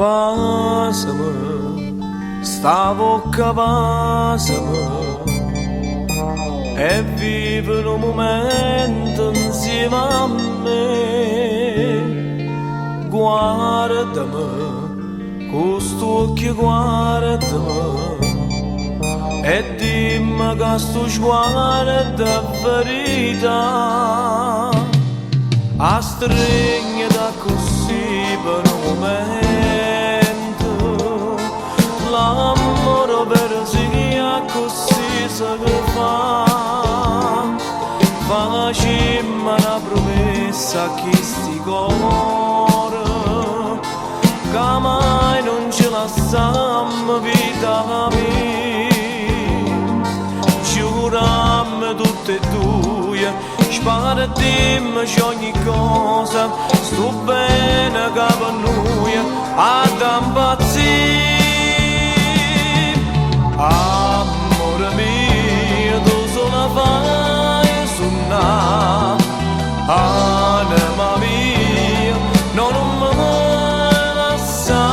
Vàsame, 'sta vocca vàsame E vive nu mumento 'nzieme a me. Guardame, cu st'uocchie guardame E dimme ca stu sguardo è verità. Astrignete accussì pe' nu mumento. L'ammore overo sì accussì se fa. Facimm' 'na prumessa a chisti core, ca mai nun ce lassamm' vita mia. Giuramm' tutt' e duje, spartimmece ogni cosa, stu bene ca pe' nuje adda 'mpazzì. Ammore mio, tu sola faje sunnà, anema mia, no nun me lassà.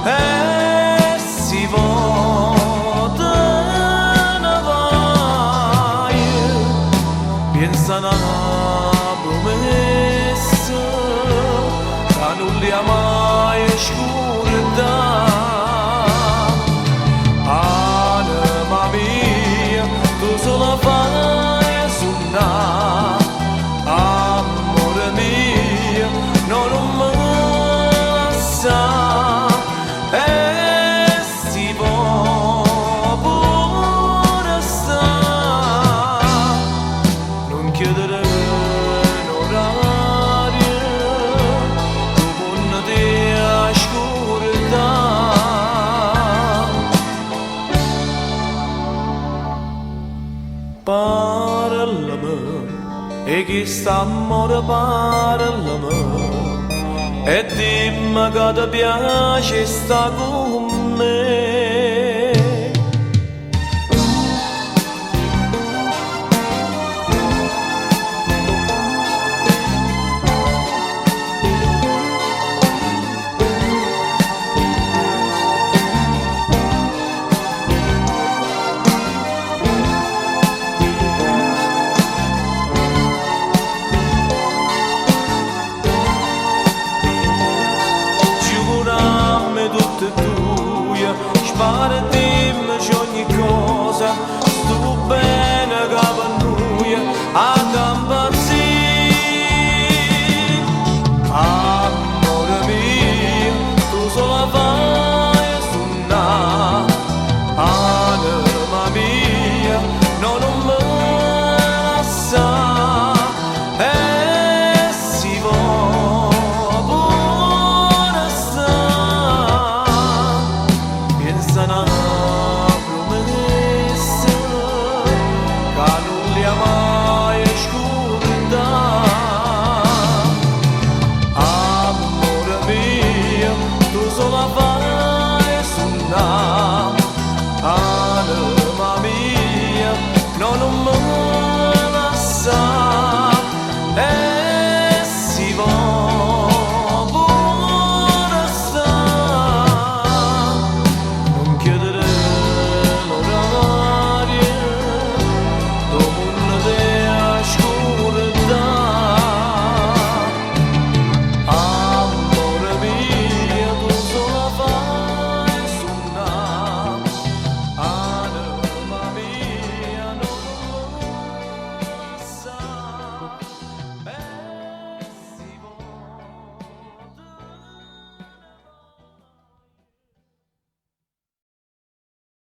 E si po' te ne vaje, piensa a 'na prumessa ca nun l'hê maje scurdà. Anema mia, tu sola faje sunnà, ammore mio, no nun me lassà. E si po' pure sta, nun chiedere n'orario, tu nun t'hê 'a scurdà. Parlame 'e chist'ammore parlame e dimme ca te piace 'e sta cu me.